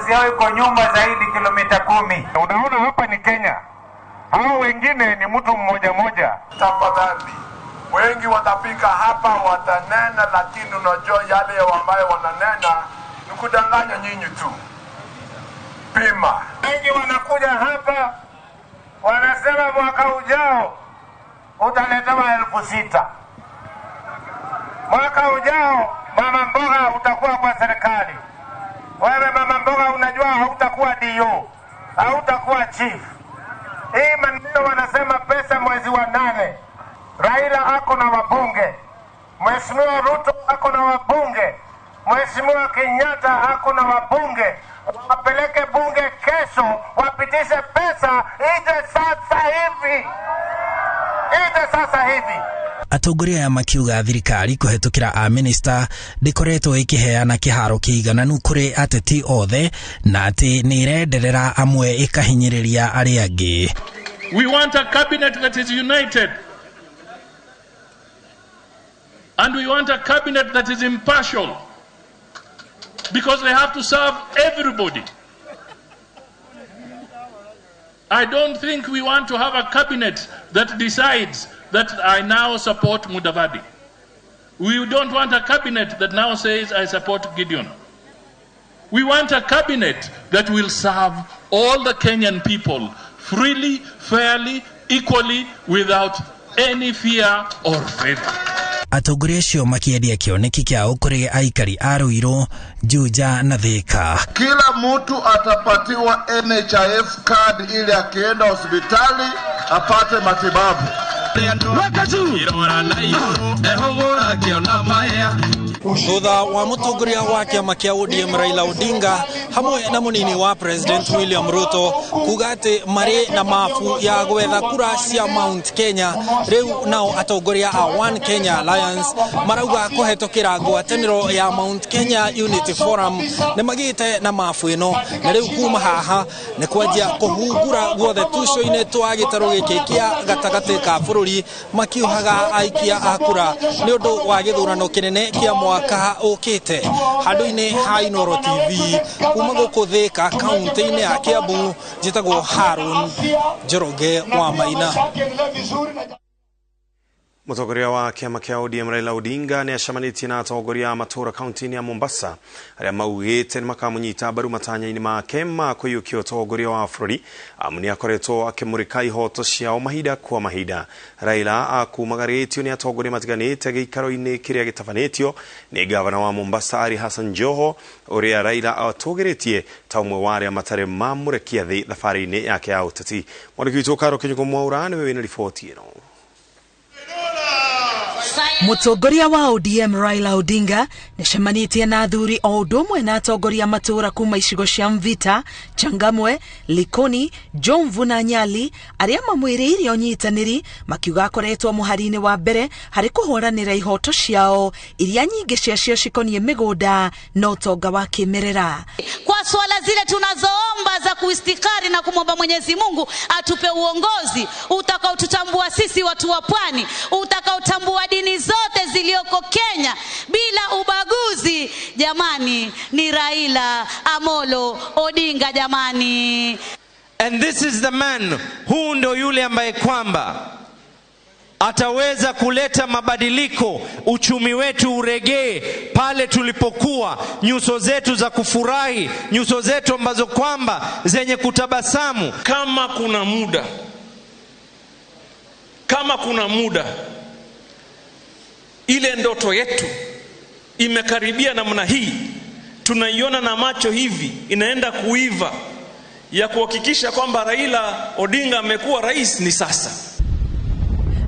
Ofisi yao iko nyuma zaidi kilomita 10. Unaona hapa ni Kenya. Hao wengine ni mtu mmoja mmoja. Tafadhali, wengi watafika hapa watanena, lakini unajua yale ambayo wananena ni kudanganya nyinyi tu. Pima. Wengi wanakuja hapa wanasema mwaka ujao utaletewa 6,000. Mwaka ujao mama mboga utakuwa kwa serikali. Wewe mama mboga unajua hautakuwa DO, hautakuwa chief. Hii maneno wanasema pesa mwezi wa 8. Raila ako na wabunge, Mheshimiwa Ruto ako na wabunge, Mheshimiwa Kenyatta ako na wabunge. Wapeleke bunge kesho, wapitishe pesa ije sasa hivi. Ije sasa hivi. Atongoria aya makiuga thirikari kũhetũkĩra a minister ndĩkoretwo ĩkĩheana kĩharo kĩigananu kũrĩ ateti othe na atĩ nĩ ĩrenderera amwe ĩkahinyĩrĩria arĩa angĩ. We want a cabinet that is united. And we want a cabinet that is impartial, because they have to serve everybody. I don't think we want to have a cabinet that decides that I now support Mudavadi. We don't want a cabinet that now says I support Gideon. We want a cabinet that will serve all the Kenyan people freely, fairly, equally, without any fear or favor. Atongoria acio makĩendia kĩoneki kĩao kũrĩ aikari a Ruiru, Juja na Thika. Kila mtu atapatiwa NHIF card ili akienda hospitali apate matibabu. Thutha wa mũtongoria wa kĩama kĩa ODM Raila Odinga hamwe na mũnini wa President William Ruto kuga atĩ marĩ na mabu ya gwetha kura cia Mount Kenya, rĩu nao atongoria a One Kenya Alliance marauga kũhetũkĩra ngwatanĩro ya Mount Kenya Unity Forum nĩ magĩte na mabu ĩno, na rĩu kuma haha nĩ kwanjia kũhungura guothe tuco-inĩ twa gĩtarũ gĩkĩ kĩa gatagatĩ ka bũrũri makiuhaga aikia a kura nĩ ũndũ wa gĩthurano kĩnene kĩa mwaka ũkĩte. Handũ-inĩ ha Inooro TV kuma gũkũ Thika kaunti-inĩ ya Kiambu, njĩtagwo Harun Njoroge wa Maina. Mũtongoria wa kĩama kĩa ODM Raila Odinga nĩ acemanĩtie na atongoria a matũũra kaunti-inĩ ya Mombasa arĩa maugĩte nĩ makamũnyita mbaru matanya-inĩ make ma kũiyũkia ũtongoria wa bũrũri, amu nĩ akoretwo akĩmũrĩka ihoto ciao mahinda kwa mahinda. Raila akumagarĩtio nĩ atongoria matiganĩte gĩikaro-inĩ kĩrĩa gĩtabanĩtio nĩ gavana wa Mombasa Ali Hassan Joho, ũrĩa Raila atũgĩrĩtie ta ũmwe wa arĩa matarĩ mamũrekia thĩ thabarĩ-inĩ yake ya ũteti. Mwandĩki witũ Karo Kinyugo Mwaura nĩwe wĩna riboti ĩno. Mũtongoria wa ODM Raila Odinga nĩcemanĩtie na athuri o ũndũ ũmwe na atongoria matũũra kuma icigo cia Mvita, Changamwe, Likoni, Jomvu na Nyali arĩa mamwĩrĩire ũnyitanĩri makiuga akoretwo mũhari-inĩ wa mbere harĩ kũhũranĩra ihoto ciao iria nyingĩ ciacio cikoniĩ mĩgũnda na ũtonga wa kĩmerera. Kwa swala zile tunazoomba za kuistikari na kumwomba Mwenyezi Mungu atupe uongozi utakaotutambua sisi watu wa pwani, utakaotambua dini zote zilioko Kenya bila ubaguzi. Jamani, ni Raila Amolo Odinga jamani. And this is the man, huu ndo yule ambaye kwamba ataweza kuleta mabadiliko, uchumi wetu uregee pale tulipokuwa, nyuso zetu za kufurahi, nyuso zetu ambazo kwamba zenye kutabasamu. Kama kuna muda ile ndoto yetu imekaribia namna hii, tunaiona na macho hivi inaenda kuiva, ya kuhakikisha kwamba Raila Odinga amekuwa rais ni sasa.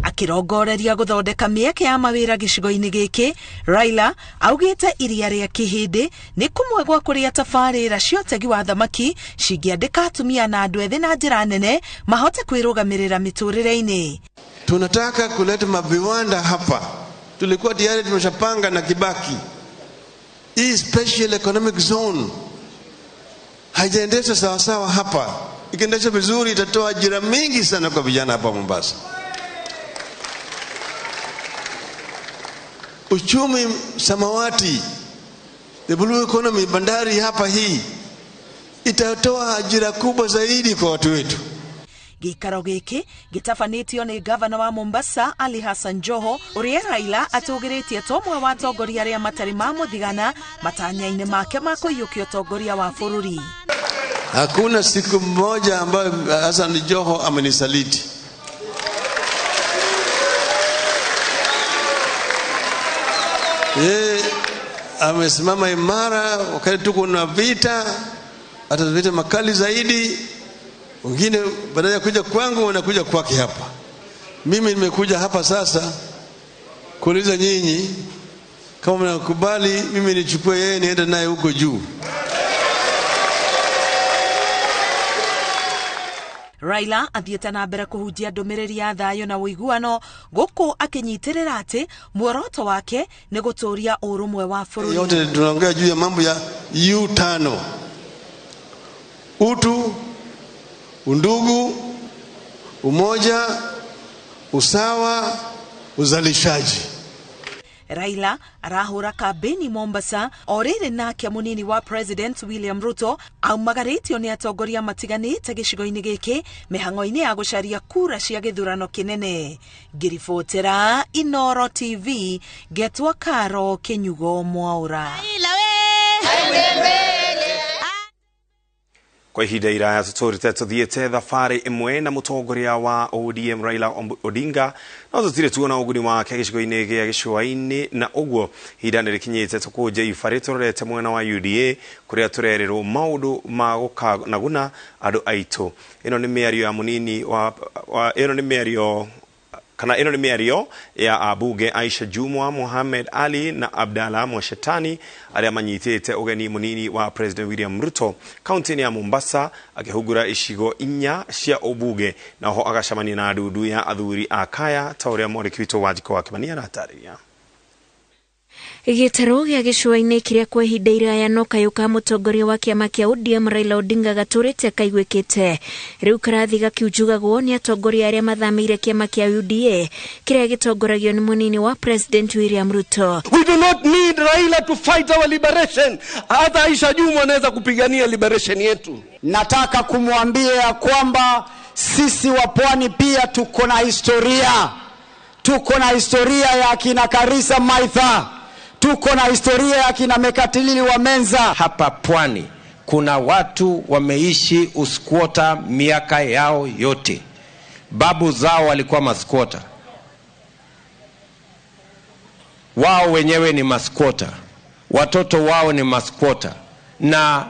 Akirongoreria gũthondeka mĩeke ya mawĩra gĩcigo-inĩ gĩkĩ, Raila augĩte iria rĩa Kĩhĩndĩ nĩ kũmwe gwa kũrĩa tabarĩra cia ũtegi wa thamaki cingĩandĩka atumia na andũ ethĩ na njĩra nene mahote kwĩrũgamĩrĩra mĩtũrĩre-inĩ. Tunataka kuleta maviwanda hapa. Tulikuwa tayari tumeshapanga na Kibaki. Hii special economic zone haijaendeshwa sawasawa hapa. Ikiendeshwa vizuri itatoa ajira mingi sana kwa vijana hapa Mombasa. Uchumi samawati, the blue economy, bandari hapa hii Itatoa ajira kubwa zaidi kwa watu wetu. Gĩikaro gĩkĩ gĩtabanĩtio nĩ gavana wa Mombasa Ali Hassan Joho, ũrĩa Raila atũgĩrĩtie ta ũmwe wa atongoria arĩa matarĩ mamũthigana matanya-inĩ make ma kũiyũkia ũtongoria wa bũrũri. Hakuna siku moja ambayo Hassan Joho amenisaliti. Yeye amesimama imara wakati tuko na vita, hata vita makali zaidi. Wengine badala ya kuja kwangu wanakuja kwake hapa. Mimi nimekuja hapa sasa kuuliza nyinyi kama mnakubali mimi nichukue yeye niende naye huko juu. Raila athiĩte na mbere kũhunjia ndũmĩrĩri ya thayũ na ũiguano gũkũ akĩnyitĩrĩra atĩ muoroto wake nĩ gũtũũria ũrũmwe wa bũrũri. Yote tunaongea juu ya mambo ya U5. Utu, undugu, umoja, usawa, uzalishaji. Raila arahũra kambĩni Mombasa o rĩrĩ nake mũnini wa President William Ruto aumagarĩtio nĩ atongoria matiganĩte gĩcigo-inĩ gĩkĩ mĩhang'o-inĩ ya gũcaria kura cia gĩthurano kĩnene. Ngĩribotera Inoro TV ngetwo Karo Kĩnyugo Mwaura. Kwa ihinda iraya tũtũrĩte tũthiĩte thabarĩ ĩmwe na mũtongoria wa ODM Raila Odinga, no tũtirĩ tuona ũguni wake gĩcigo-inĩ gĩa gĩcũa-inĩ, na ũguo ihinda nĩ rĩkinyĩte tũkũnje ibarĩ tũrorete mwena wa UDA kũrĩa tũrerĩrwo maũndũ ma gũkanaguna andũ aitũ. Ĩno nĩ mĩario ya mũnini wa ĩno nĩ mĩario kana ĩno nĩ mĩario ya abunge Aisha Jumwa, Mohamed Ali na Abdalla Mwashetani arĩa manyitĩte ũgeni mũnini wa President William Ruto kaunti-inĩ ya Mombasa akĩhungura icigo inya cia ũbunge, na ho agacemania na ndundu ya athuri a kaya ta ũrĩa mwandĩki witũ Wanjikũ wa Kĩmani aratarĩria. Gĩtarũ gĩa gĩcũa-inĩ kĩrĩa kwa ihinda iraya no kayũ ka mũtongoria wa kĩama kĩa ODM Raila Odinga gatũrĩte kaiguĩkĩte rĩu karathi gakiunjugagwo nĩ atongoria arĩa mathamĩire kĩama kĩa UDA kĩrĩa gĩtongoragio nĩ mũnini wa President William Ruto. We do not need Raila to fight our liberation. Hata Aisha Jumwa anaweza kupigania liberation yetu. Nataka kumwambia kwamba sisi wa Pwani pia tuko na historia. Tuko na historia ya kina Karisa Maitha. Tuko na historia ya kina Mekatilili wa Menza. Hapa Pwani kuna watu wameishi uskwota miaka yao yote. Babu zao walikuwa maskwota. Wao wenyewe ni maskwota. Watoto wao ni maskwota. Na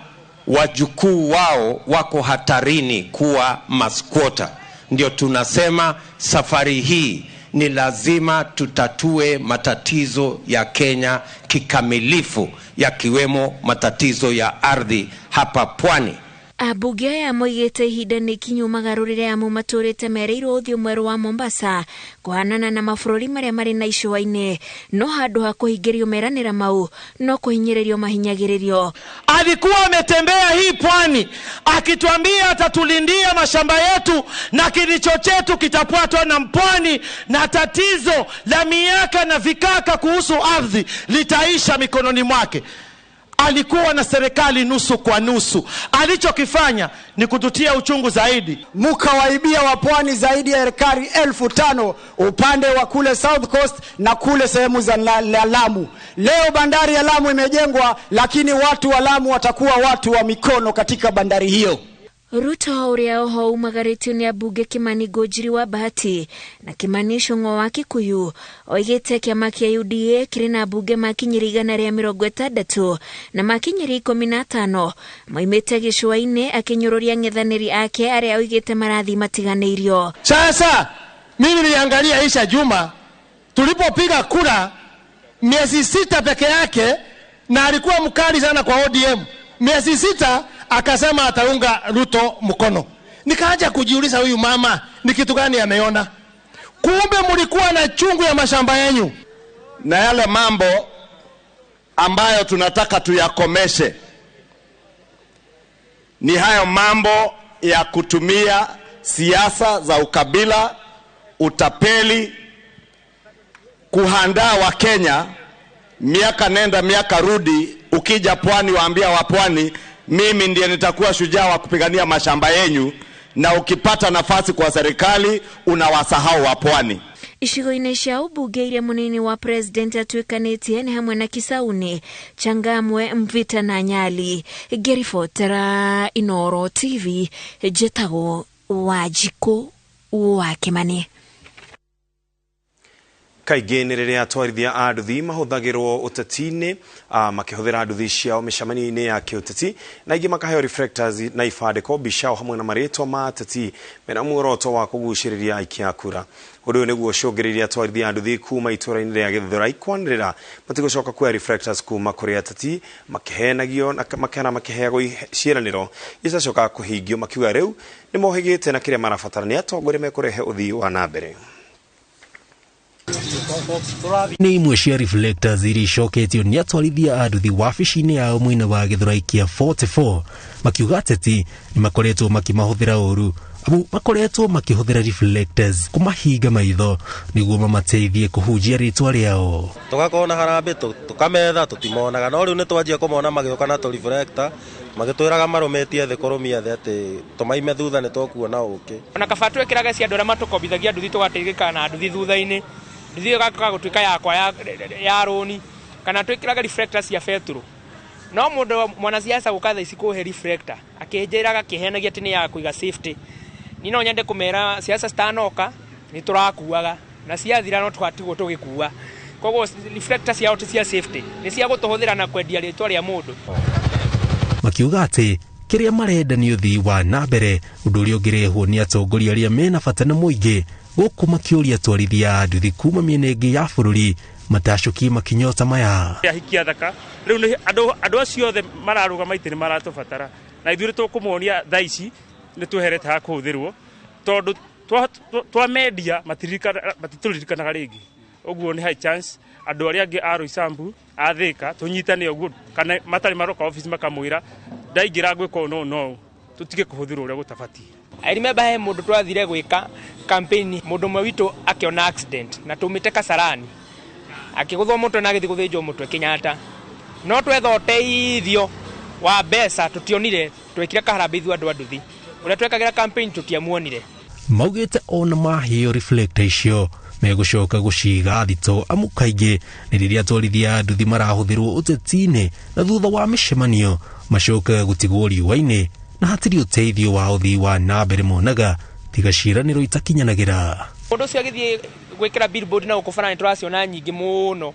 wajukuu wao wako hatarini kuwa maskwota. Ndio tunasema safari hii ni lazima tutatue matatizo ya Kenya kikamilifu, yakiwemo matatizo ya ardhi hapa Pwani. Abunge aya moigĩte ihinda nĩ ikinyu magarũrĩre amu matũrĩte mereirwo ũthiũ mwerũ wa Mombasa kũhanana na mabũrũri marĩa marĩ na icũa-inĩ, no handũ ha kũhingĩrio meranĩra mau no kũhinyĩrĩrio mahinyagĩrĩrio. Alikuwa ametembea hii pwani akituambia atatulindia mashamba yetu na kilicho chetu kitapwatwa na mpwani, na tatizo la miaka na vikaka kuhusu ardhi litaisha mikononi mwake. Alikuwa na serikali nusu kwa nusu. Alichokifanya ni kututia uchungu zaidi. Mkawaibia wa pwani zaidi ya ekari 5,000 upande wa kule South Coast na kule sehemu za Lamu. Leo bandari ya Lamu imejengwa, lakini watu wa Lamu watakuwa watu wa mikono katika bandari hiyo. Ruto ũrĩa oho umagarĩtio nĩ ambunge Kimani Ngũnjiri wa Bahati na Kimani Ichung'wa wa Kikuyu oigĩte kĩama kĩa UDA kĩrĩ na ambunge makinyĩria 160 na makinyĩria 15 moimĩte gĩcũa-inĩ, akĩnyũrũria ng'ethanĩri ake arĩa oigĩte marathi matiganĩirio. Sasa mimi niliangalia Aisha Juma tulipopiga kura miezi 6 peke yake, na alikuwa mkali sana kwa ODM. Miezi 6 akasema ataunga Ruto mkono. Nikaanza kujiuliza huyu mama ni kitu gani ameona? Kumbe mlikuwa na chungu ya mashamba yenu. Na yale mambo ambayo tunataka tuyakomeshe ni hayo mambo ya kutumia siasa za ukabila, utapeli, kuhandaa wa Kenya miaka nenda miaka rudi. Ukija pwani waambia wa pwani Mimi ndiye nitakuwa shujaa wa kupigania mashamba yenyu, na ukipata nafasi kwa serikali unawasahau wa pwani. Icigo-inĩ cia ũmbunge iria mũnini wa president atuĩkanĩtie nĩ hamwe na Kisauni, Changamwe, Mvita na Nyali. Ngĩribotera Inooro TV, njĩtagwo Wanjikũ wa Kĩmani. Kaingĩ nĩ rĩrĩa atwarithia a nduthi mahũthagĩrwo ũteti-inĩ, makĩhũthĩra nduthi ciao mĩcemanio-inĩ ya kĩũteti, na ingĩ makaheo reflectors na ibandĩko, mbica o hamwe na marĩtwa ma ateti mena muoroto wa kũgucĩrĩria aikia a kura. Ũndũ ũyũ nĩguo ũcũngĩrĩirie atwarithia a nduthi kuma itũũra-inĩ rĩa Gĩthũrai kwanĩrĩra matigũcoka kuoya reflectors kuma kũrĩ ateti, makĩhenagio na kana makĩheagwo ciĩranĩro itacokaga kũhingio, makiuga rĩu nĩmohĩgĩte na kĩrĩa marabatara nĩ atongoria mekũrehe ũthii wa na mbere. Nĩ imwe cia reflectors iria icoketio nĩ atwarithia a nduthi wabici-inĩ yao mwena wa Gĩthũrai kĩa 44, makiuga ateti nĩ makoretwo makĩmahũthĩra ũru, amu makoretwo makĩhũthĩra reflectors kũmahinga maitho nĩguo mamateithie kũhunjia rĩtwa rĩao. Tũgakorwo na harambĩ tũkametha tũtimonaga, no rĩu nĩ twanjia kũmona magĩũka na tũ reflector magĩtwĩraga marũmĩtie thĩ kũrũmia thĩ atĩ tũmaime thutha nĩ tũkuona ũkĩ. Ona kaba twĩkĩrage cia andũ arĩa matũkombithagia nduthi tũgateithĩka na nduthi thutha-inĩ, nduthi ĩyo ĩgacoka gũtuĩka yakwa ya rũni, kana twĩkĩrage reflector cia betũrũ. No mũndũ mwanasiasa gũka thaa ici kũhe reflector akĩnjĩraga akĩhenagia atĩ nĩ ya kũiga safety. Niĩ no nyende kũmera siasa citanoka nĩ tũrakuaga na ciathira no tũgatigwo tũgĩkua. Koguo reflector ciao ti cia safety, nĩ cia gũtũhũthĩra na kwendia rĩtwa rĩa mũndũ. Makiuga atĩ kĩrĩa marenda nĩ ũthii wa na mbere, ũndũ ũrĩa ũngĩrehwo nĩ atongoria arĩa mena bata na mũingĩ, gũkũ makĩũria atwarithia a nduthi kuma mĩena ĩngĩ ya bũrũri matacũkie makinya ta maya. Ahikia thaka rĩu nĩ andũ acio othe mararũgama itĩ nĩ maratũbatara, na ithuĩ tũkũmonia thaa ici nĩ tweherete ha kũhũthĩrwo, tondũ twamendia matitũririkanaga rĩngĩ. Ũguo nĩ high chance andũ arĩa angĩ a Roysambu, a Thĩka tũnyitane ũguo, kana matarĩ maroka office makamwĩra ndaingĩra ngwĩka ũũ no tũtige kũhũthĩrwo ũrĩa gũtabatiĩ. I remember he mũndũ twathire gwĩka campaign, mũndũ ũmwe witũ akĩona accident na tumĩte Kasarani, akĩgũthwo mũtwe na agĩthiĩ gũthĩnjwo mũtwe Kenyatta. No twetha ũteithio wa mbeca tũtionire, twekire kaharambĩ ithuĩ andũ a nduthi. Ũrĩa twekagĩra campaign tũtiamuonire. Maugĩte ona maheo reflector icio megũcoka gũciga thito, amu kaingĩ nĩ rĩrĩa atwarithia a nduthi marahũthĩrwo ũteti-inĩ na thutha wa mĩcemanio macokaga gũtigwo riũa-inĩ na hatirĩ ũteithio wa ũthii wa na mbere monaga tiga ciĩranĩro itakinyanagĩra. Mũndũ ũcio agĩthiĩ gwĩkĩra billboard na gũkũ bara nĩ tũraciona nyingĩ mũno.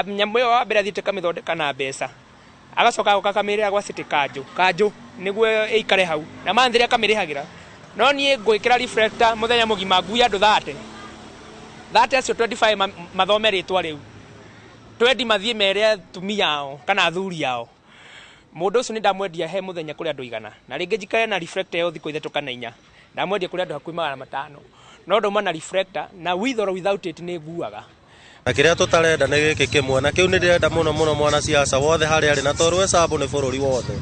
Nyamũ ĩyo wa mbere athiĩte kamĩthondeka na mbeca, agacoka agoka akamĩrĩha gwa city kanjũ kanjũ nĩguo ĩikare hau, na manthĩrĩ akamĩrĩhagĩra. No niĩ ngwĩkĩra reflector mũthenya mũgima ngui andũ 30 30 acio 25 mathome rĩtwa rĩu, 20 mathiĩ mere atumia ao kana athuri ao. Mũndũ ũcio nĩ ndamwendia he mũthenya kũrĩ andũ 100, na rĩngĩ njikare na reflector ĩyo thikũ 3 kana 4, ndamwendia kũrĩ andũ hakuhĩ 500, no ndauma na reflector na with or without it nĩ nguaga. Na kĩrĩa tũtarenda nĩ gĩkĩ kĩmwe, na kĩu nĩ ndĩrenda mũno mũno mwanasiasa wothe harĩa arĩ, na tondũ Roysambu nĩ bũrũri wothe,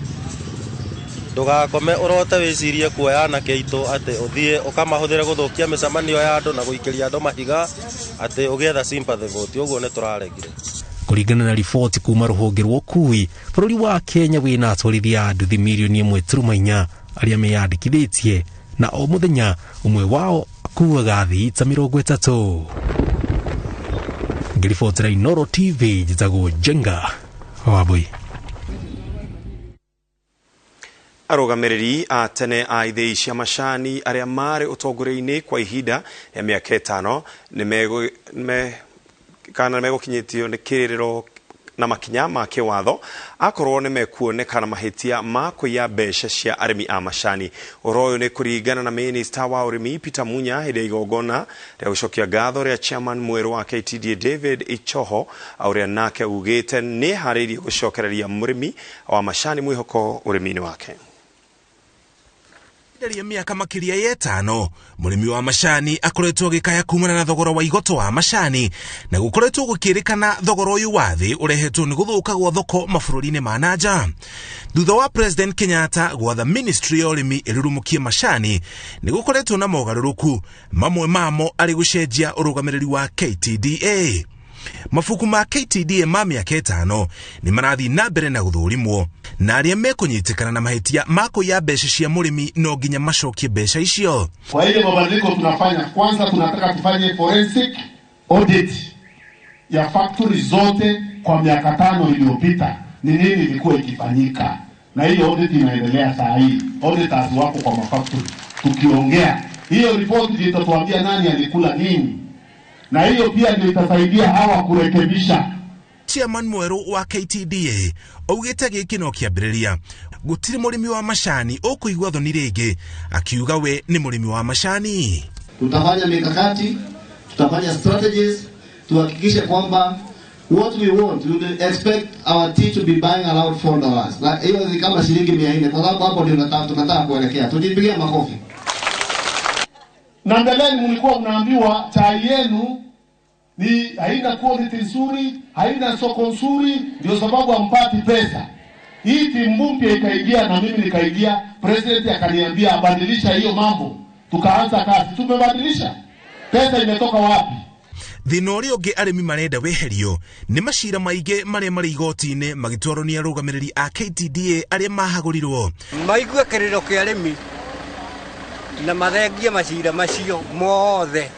ndũgakome ũrote wĩcirie kuoya anake aitũ atĩ ũthiĩ ũkamahũthĩre gũthũkia mĩcemanio ya andũ na gũikĩria andũ mahiga atĩ ũgĩetha sympathy vote. Ũguo nĩ tũraregire. Kũringana na riboti kuma rũhonge rwa ũkui, bũrũri wa Kenya wĩna atwarithia a nduthi mirioni 1.4 arĩa meyandĩkithĩtie, na o mũthenya ũmwe wao akuaga thii ta 30. Ngĩribotera Inooro TV, njĩtagwo Njenga Wambui. Arũgamĩrĩri a tene a ithĩi cia macani arĩa marĩ ũtongoria-inĩ kwa ihinda rĩa mĩaka 5 kana nĩmegũkinyĩtio nĩ kĩrĩrĩro na makinya ma kĩwatho akorwo nĩmekuonekana mahĩtia ma kũiya mbeca cia arĩmi a macani. Ũhoro ũyũ nĩ kũringana na minista wa ũrĩmi Peter Munya hĩndĩ ya igongona rĩa gũcokia ngatho rĩa chairman mwerũ wa KTDA David Ichoho, ũrĩa nake ugĩte nĩeharĩirie gũcokereria mũrĩmi wa macani mwĩhoko ũrĩmi-inĩ wake. Ihinda rĩa mĩaka makĩria ya 5, mũrĩmi wa macani akoretwo agĩkaya kumana na thogora wa igoto wa macani, na gũkoretwo gũkĩrĩkana thogora ũyũ wa thĩ ũrehetwo nĩ gũthũka gwa thoko mabũrũri-inĩ ma na nja. Thutha wa President Kenyatta gwatha Ministry ya ũrĩmi ĩrurumũkie macani, nĩ gũkoretwo na mogarũrũku mamwe mamo arĩ gũcenjia ũrũgamĩrĩri wa KTDA. Mabuku ma KTDA ma mĩaka 5 nĩ marathiĩ na mbere na gũthũrimwo, na arĩa mekũnyitĩkana na mahĩtia ma kũiya mbeca cia mũrĩmi no nginya macokie mbeca icio. Kwa hiyo mabadiliko tunafanya, kwanza tunataka tufanye forensic audit ya factory zote kwa miaka 5 iliyopita, ni nini ilikuwa ikifanyika, na hiyo audit inaendelea saa hii. Auditors wako kwa mafactory, tukiongea hiyo report ndio itatuambia nani alikula nini, na hiyo pia ndio itasaidia hawa kurekebisha. Chairman mwerũ wa KTDA augĩte gĩkĩ no kĩambĩrĩria, gũtirĩ mũrĩmi wa macani ũkũigua thoni rĩngĩ, akiuga we nĩ mũrĩmi wa macani. Tutafanya mikakati, tutafanya strategies tuhakikishe kwamba what we want, we will expect our tea to be buying around $4. Na hiyo ni kama shilingi 400, kwa sababu hapo ndio tunataka kuelekea. Tujipigie makofi. Na mbeleni mlikuwa mnaambiwa chai yenu ni haina quality nzuri, haina soko nzuri, ndio sababu hampati pesa. Hii timu mpya ikaingia na mimi nikaingia, president akaniambia abadilisha hiyo mambo. Tukaanza kazi, tumebadilisha. Pesa imetoka wapi? Thĩna ũrĩa ũngĩ arĩmi marenda weherio nĩ macira maingĩ marĩa marĩ igoti-inĩ magĩtwarwo nĩ arũgamĩrĩri a KTDA arĩa mahagũrirwo. Maigue kĩrĩro kĩa arĩmi na mathengie macira macio mothe,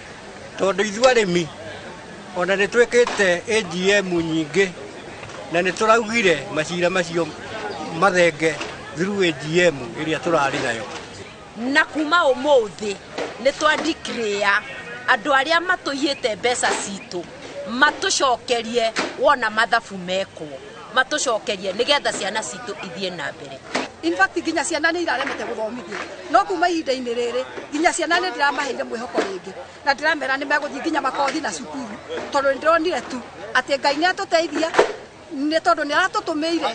tondũ ithuĩ arĩmi ona nĩ twĩkĩte AGM nyingĩ na nĩ tũraugire macira macio mathenge through AGM ĩrĩa tũrarĩ nayo. Na kuma ũmũthĩ nĩ twa declare andũ arĩa matũiyĩte mbeca citũ matũcokerie wona mathabu mekwo, matũcokerie nĩgetha ciana citũ ithiĩ na mbere. In fact nginya ciana nĩ iraremete gũthomithio, no kuma ihinda-inĩ rĩrĩ nginya ciana nĩ ndĩramaheire mwĩhoko rĩngĩ, na ndĩramera nĩ megũthiĩ nginya makothi na cukuru, tondũ nĩ ndĩronire tu atĩ Ngai nĩ atũteithia, nĩ tondũ nĩ aratũtũmĩire.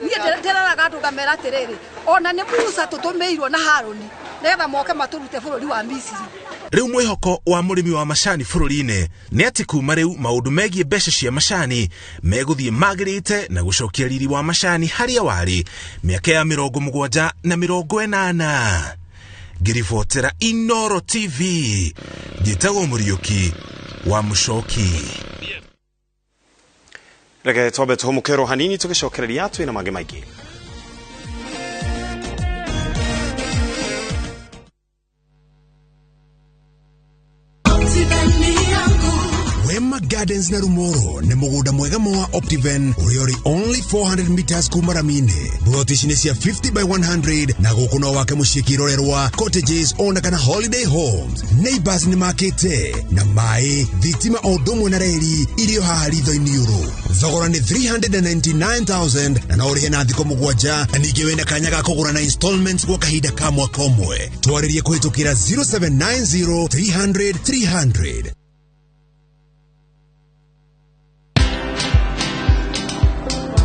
Niĩ ndĩreraga andũ ngamera atĩrĩrĩ, ona nĩ Musa tũtũmĩirwo na Harũni nĩgetha moke matũrute bũrũri wa Misiri. Rĩu mwĩhoko wa mũrĩmi wa macani bũrũri-inĩ nĩ atĩ kuma rĩu maũndũ megiĩ mbeca cia macani megũthiĩ magĩrĩte na gũcokia riri wa macani harĩa warĩ mĩaka ya 70 na 80. Ngĩribotera Inooro TV, njĩtagwo Mũriũki wa Mũcoki. Reke twambe tũhũmũke hanini tũgĩcokereria twĩna mangĩ maingĩ. Wema Gardens na Rumoro nĩ mũgũnda mwega wa Optiven ũrĩa ũrĩ only 400 meters kuma rami-inĩ. Ploti ici nĩ cia 50 by 100 na gũkũ no wake mũciĩ kĩrorerwa, cottages ona kana holiday homes. Neighbors nĩ makĩte na maĩ, thitima o ũndũ ũmwe na reri irio haha ritho-inĩ ũrũ. Thogora nĩ 399,000 na no ũrĩhe na thikũ 7, na ningĩ wĩna kanya ga kũgũra na installments gwa kahinda ka mwaka ũmwe. Twarĩrie kũhĩtũkĩra 0790 300 300.